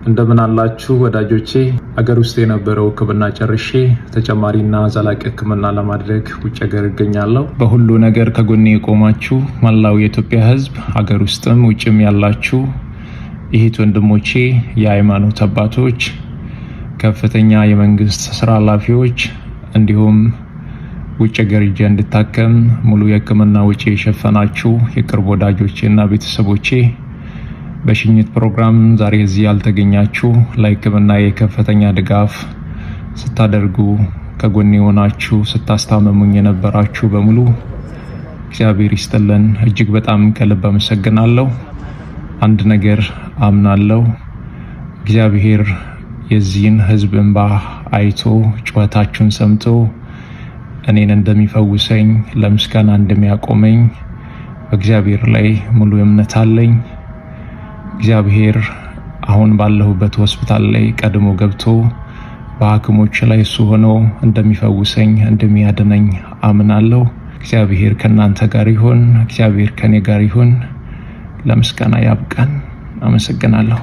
እንደምን አላችሁ ወዳጆቼ። አገር ውስጥ የነበረው ሕክምና ጨርሼ ተጨማሪና ዘላቂ ሕክምና ለማድረግ ውጭ ሀገር እገኛለሁ። በሁሉ ነገር ከጎኔ የቆማችሁ መላው የኢትዮጵያ ሕዝብ፣ ሀገር ውስጥም ውጭም ያላችሁ እህት ወንድሞቼ፣ የሃይማኖት አባቶች፣ ከፍተኛ የመንግስት ስራ ኃላፊዎች እንዲሁም ውጭ ሀገር ሄጄ እንድታከም ሙሉ የሕክምና ወጪ የሸፈናችሁ የቅርብ ወዳጆቼ እና ቤተሰቦቼ፣ በሽኝት ፕሮግራም ዛሬ እዚህ ያልተገኛችሁ፣ ለሕክምና የከፍተኛ ድጋፍ ስታደርጉ ከጎኔ የሆናችሁ፣ ስታስታመሙኝ የነበራችሁ በሙሉ እግዚአብሔር ይስጥልን። እጅግ በጣም ከልብ አመሰግናለሁ። አንድ ነገር አምናለሁ። እግዚአብሔር የዚህን ሕዝብ እንባ አይቶ፣ ጩኸታችሁን ሰምቶ እኔን እንደሚፈውሰኝ፣ ለምስጋና እንደሚያቆመኝ በእግዚአብሔር ላይ ሙሉ እምነት አለኝ። እግዚአብሔር አሁን ባለሁበት ሆስፒታል ላይ ቀድሞ ገብቶ በሐኪሞች ላይ እሱ ሆኖ እንደሚፈውሰኝ፣ እንደሚያድነኝ አምናለሁ። እግዚአብሔር ከእናንተ ጋር ይሁን። እግዚአብሔር ከኔ ጋር ይሁን። ለምስጋና ያብቃን። አመሰግናለሁ።